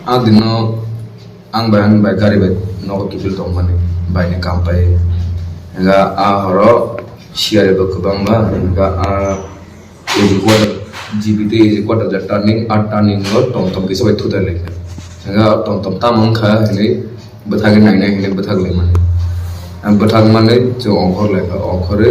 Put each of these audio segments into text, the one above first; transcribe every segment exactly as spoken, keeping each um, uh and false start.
A dino ang bai, ang bai gari bai nogo kiphil tongmani, bai ni kam pai. Hingga a horo siyari bo kwbangma, hingga a A G quarter, G B tei A G quarter ja turning, a turning o tom tom kisa bai thutai lai kha. Hingga tom tom tamo wngkha hinwi bwthagwi nainai hinwi bwthak lai mani. Ang bwthak manwi chwng ongkhor lai kha, ongkhorwi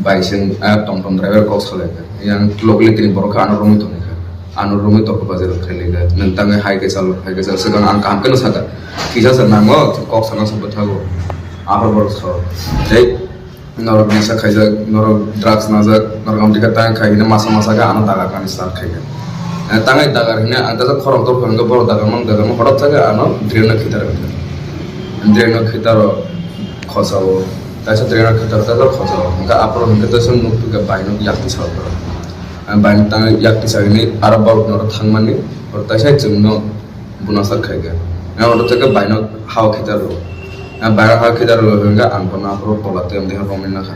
bai seng a tom tom driver kok salai kha. Yang locally tini borok kha ano romwi tongwi kha. Ano romwi tongkha bazar khai lai kha. Nwng tangwi hai khe chalo, hai khe chalo. Swkang ang kaham kheno sakha. Kisa se nango, kok sana se bwthago. Aphar borok sao. Tei norok nisa khaijak, norok drugs najak, norok amtwi kha tang khai hino masa masa khe ano dagar kani start khai kha. Eh, tangwi dagar hino ang tasa khorok tor hwnkhe borok dagar mang dagar mang hotok khe ano drain no khitar kha. Drain no khitar o khosao. Taisa drain no khitar taisa khosao. Hwnkhe aphuru hwnkhe taisa nuk twi kha bai no yak twi sao. Bai no tang yak twi sao hini aro borok norok thangmani borok taisa chwng no Bunasar khai kha. Ang oro tei khe baino hao khitar rw. Ang baino hao khitar rw hwnkhe ang bono aphuru tola tei amtwi romwi nakha.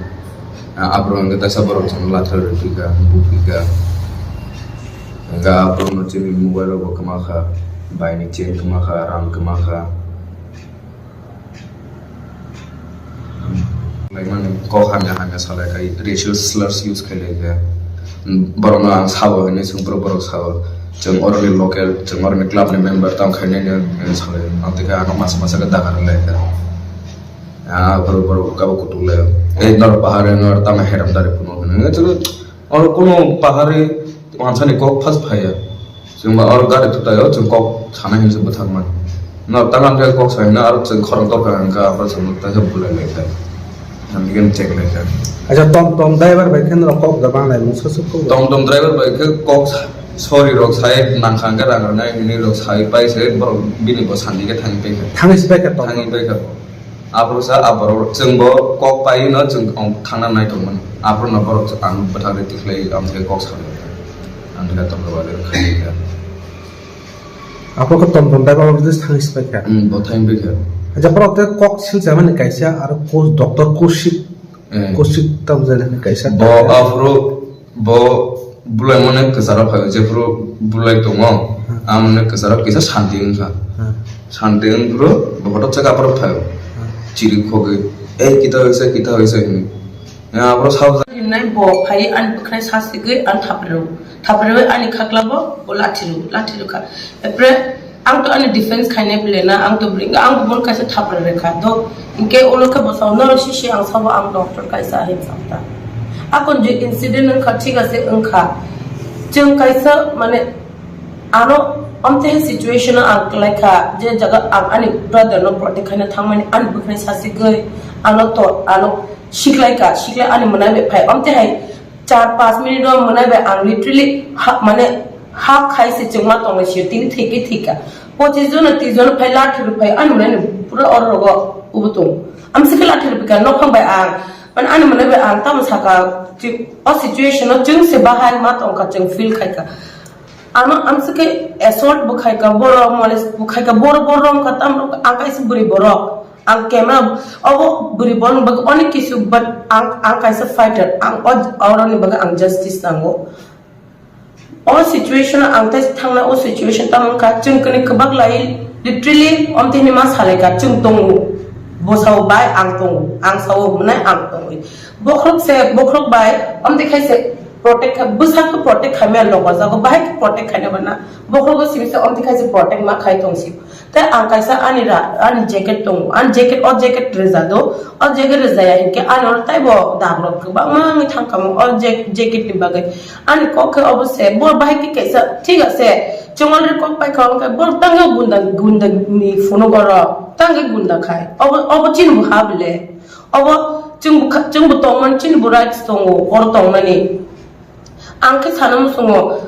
Aphuru hwnkhe taisa borok chwngno lathar rw phi kha, bu phi kha. Hwnkhe aphuru no chini mobile rok bo kwma kha, baini chain kwma kha, rang kwma kha. Laimani kok hamya hamya salai khai racial slurs use khai lai kha. Borokno ang sabo hinwi swng borok borok sabo. Chwng oroni local, chwng oroni club ni member tamo khainai no hinwi salai. Ang tei khe ano masa masa khe dagar lai kha. Ah, borok borok kabo kutuk lai. Ei norok bahar norok tamo heram dari phunuk hinwi. Oro kuno pahari wansani kok phas phaiya. Chwng ba oro gari thutai o chwng kok sana hinwi bwthak man. No tang ang kok sai na aro chwng khorang tor kha hwnkha abo chwng ta khe bulai lai kha. Nang digen check lai kha. Acha tom tom driver bai khe no kok da bang lai mung sa suk kok. Tom tom driver bai khe kok sorry rok sai nang kha hwnkha rang rang nai hinwi rok sai pai se borok bini bo sandi khe thang pai kha. Thang si pai kha tom. Thang pai kha. Aphuru sa aborok chwngbo kok pai no chwng thangna nai tongmani. Aphuru no borok ang bwthak rwi tikhlai ang thai kok sa. Ang thai tongna bagwi khai kha. Aphuru ko tom tom dai ba just thang ispai kha. Hmm, bo thang bai kha. Acha borok te kok sil jamani kaisa aro ko doctor Kushik. Eh. Kushik tam jani kaisa. Bo aphuru Bo bulai mane kwcharo phai, jephuru bulai tongo, hmm, amone kwcharo kisa santi wngkha. Hmm. Santi wngphuru bo hotok chakha aphuru phai. Hmm. Chiri khogwi, "Ei, kita hoise, kita hoise," hinwi. Ya, aphuru sao. Hinai bo phai ani bwkhwnai sasigwi ani thapri rw. Thapri rw ani khakla bo, bo lathi rw, lathi rw kha. Epre Ang to ani defense khainai bile na, ang to bring, ang to bon kaisa thapra rekha. Do, hingke ulo khe bosong, noro sisi ang sabo ang doctor kaisa hin samta. Akon je incident wngkha, thik ase wngkha. Chwng kaisa, mane, ano, amte he situation o ang klaikha, je jaga ang ani brother no protect khaina thangmani, ani bwkhwnai sasigwi, ano to, ano siklaikha, siklai ani mwnai bai phai, amte hai, char panch minute o mwnai bai ang literally ha, mane hak khai se chwngma tonglai sio, tini thik khe thik kha. Pochis jon na tris jon phai lathi rw phai, ani mwnai no pura oro rogo ubo tong. Am se khe lathi rw phai kha, nokhang bai ang, mane ani mwnai bai ang tamo saka, chi, o situation o chwng se bahai ma tong kha, chwng feel khai kha. Ano am se khe assault bo khai kha, boro molest bo khai kha, boro boro rom kha, tamo ang kaisa bwrwi borok. Ang camera, obo bwrwi borokni bagwi onek kisu, but ang, ang kaisa fighter, ang o, oroni bagwi ang justice nango. O situation o ang tei thangna o situation tamo wngkha, chwng kwnwi kwbak lai, literally, omtini ma salai kha, chwng tongo, bwsao bai ang tongo, ang sao hwnwi ang tongwi. Bokhorok se, bokhorok bai, omtwi khai se protect kha, bwsakhe protect khaimaya logo jago, bahai khe protect khaina bana, bokhorogo simi se omtwi khai se protect ma khai tongsi. Tei ang kaisa ani ra-, ani jacket tongo. Ani jacket, o jacket rwja do. O jacket rwjaya hinkhe ani oro taibo dagrok kwbangma wngwi thangkha mo o jack-, jacket ni bagwi. Ani kok khe obo se, bo bahai khe kaisa, thik ase, chwng already kok paikha, hwnkhe bo tangwi gunda, gunda ni phunuk oro, tangwi gunda khai. Obo, obo chini bo ha bile. Obo chwng bo kha-, chwng bo tongmani, chini bo rights tongo, oro tongmani. Ang khe sana muchungo,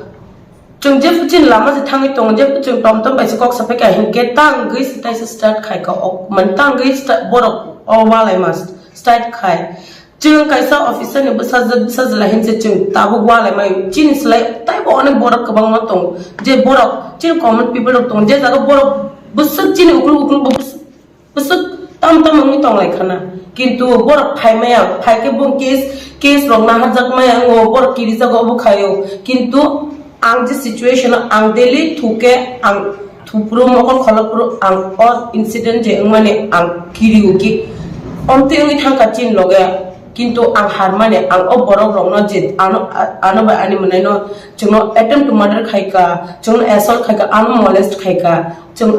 Chwng jephru chini lama se thangwi tongo, jephru chwng tom tom bai se kok sapai kha, hinkhe tangwi se taisa start khai kha, ok, mane tangwi sta-, borok o walai ma start khai. Chwng kaisa officer ni bwsajwk, bwsajwla hinse chwng tabuk walai mai. Chini slai taibo onek borok kwbangma tongo, je borok chini common people rok tongo, je jaga borok bwswk chini ukluk ukluk bo bwswk Bwswk tam tam wngwi tong lai khana. Kintu borok phai maya, phai khe bo case, case rok naharjak maya wngo, borok kirijago obo khaio. Kintu ang je situation o ang daily thuke ang Phuru mokol kholopro ang o incident je wngmani ang kiriu ki omtwi wngwi thangkha chini loge, kintu ang harmani ang o borok rokno je ano, ano bai ani mwnaino chwngno attempt to murder khaika, chwngno assault khaika, ano molest khaika, chwng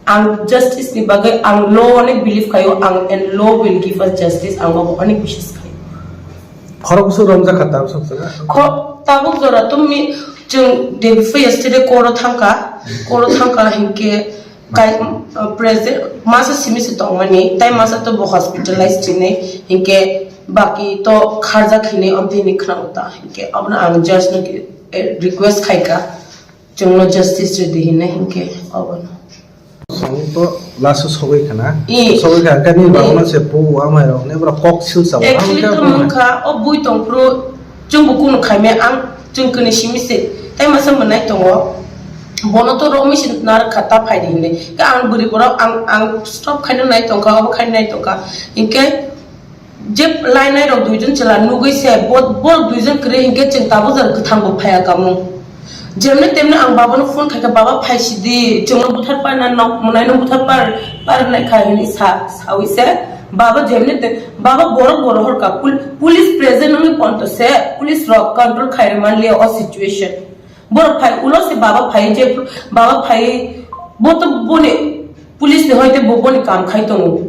ang justice ni bagwi ang law onek believe khaio, ang and law will give us justice, ang obo onek biswas khaio. Khorok bwswk romjak kha tabuk sok jaga. Kho-, tabuk jora tumi chwng day before yesterday court o thangkha, court o thangkha hinkhe kai, uh, present masa simi se tongmani, tai masa to bo hospitalized hinwi, hinkhe baki to kharjak hinwi omtwi hinwi khwnao ta, hinkhe obono ang judge no, eh, request khaika. Chwngno justice rwdi hinwi hinkhe obono. Song to last o sogwi khana. I. Sogwi kha, kani I. Babono se po amai rok ne bro kok sil sa. Actually to mungkha o bui tongphuru chwngbo kunu khaimya ang chwng kani simi se. Tai masa mwnai tongo. Bono to romwi se nar kha ta phaidi hinwi. Ka ang bwrwi borok ang, ang stop khaina nai tongkha, obo khaina nai tongkha. Hinkhe je lainai rok duijon chwla nugwi se, bo, bo duijon kwrwi hinkhe chwng tabuk jora kwthang bo phaiya kamung. Jemne temne ang baba no phone khaikha, "Baba, phaisidi, chwngno buthar parna nok, mwnaino buthar par, parnai kha," hinwi sa, sawi se. Baba jemne te, baba borok bo rohor kha, pul-, police present wngwi ponto se, police rok control khairwi manliya o situation. Borok phai, ulo se baba phai je, baba phai, bo to boni, police ni hoite bo boni kam khai tongo.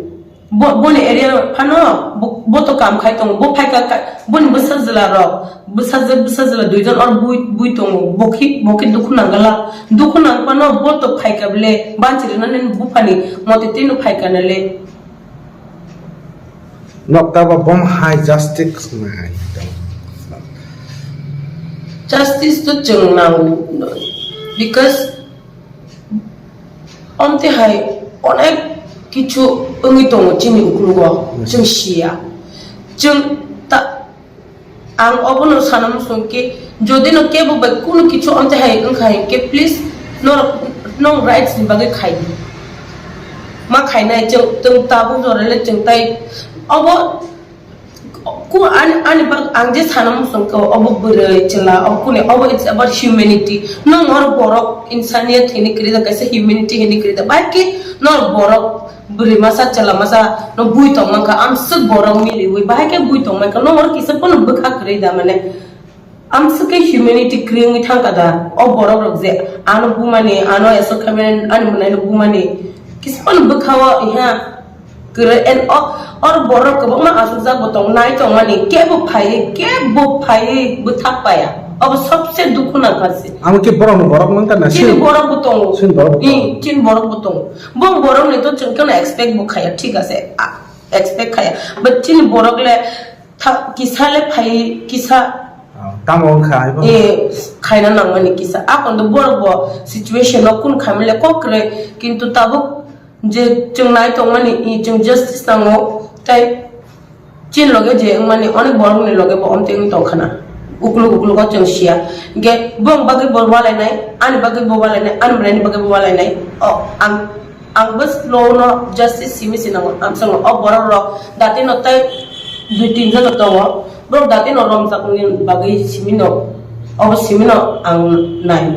Bo, boni area phano bo, bo to kam khai tongo. Bo phai ka, ka, boni bwsa jwla rok, bwsa jw-, bwsa jwla duijon or bui, bui tongo. Bo khi, bo khi dukhu nangala. Dukhu nang phano bo to phai ka bele, banchi rina nin buphani mote tino phai ka nale. Nokta bo bom hai justice nai. Justice to chwng nango, because omte hai onek kichu wngwi tongo chini uklogo, yes, chwng siya. Chwng ta, ang obono sana muchung ki, jodi no kebo bai kunu kichu omte hai wngkha hinkhe, please, norok, nong rights ni bagwi khai di. Ma khainai chwng, chwng tabuk jorele chwng tai obo Ku-, ani, ani bak, ang je sana muchung kha, obo bwrwi chwla, obo kuni, obo it's about humanity. Nwng oro borok, insaniyat hini kwrwi da, kaisa humanity hini kwrwi da. Bahai khe nw borok bwrwi masa, chwla masa nw bui tong mankha, amswk borok miliwi, bahai khe bui tong mankha, nw oro kisa phano bwkha kwrwi da, mane. Amswk khe humanity kwrwi wngwi thangkha da, o borok rok je ano bumani, ano esok khaimani, ani mwnaino bumani, kisa phano bwkha o, iha, kwrwi, and o, or borok kwbangma asukjak bo tong, nai tongmani, kebo phaiwi, kebo phaiwi bwthak paya. Obo sobse dukhu nangkha se. Amo khe borokno borok nangkha na, chini sini borok bo tongo. Chini borok bo tongo. Ih, chini borok bo tongo. Bong borokni to chwng kheno expect bo khaya, thik ase, a, expect khaya. But chini borok le Tha-, kisa le phai, kisa. Ah, tamo wngkha, aibo? Eh, khaina nangmani kisa. Akon do borok bo situation no kun khamle kok kwrwi, kintu tabuk je chwng nai tongmani, i chwng justice nango, tei chin loge je wngmani onek borok ni loge bo omtwi wng tongkhana. Ukluk ukluk o chwng siya. Ge bong bagwi bo walainai, ani bagwi bo walainai, ani mwnai ni bagwi bo walainai. O, ang Ang bw slow no justice simi sinango, amsongo o borok rok dati no tei dui tin jon tongo, borok dati no romjak ni bagwi simi no, obo simi no ang nai.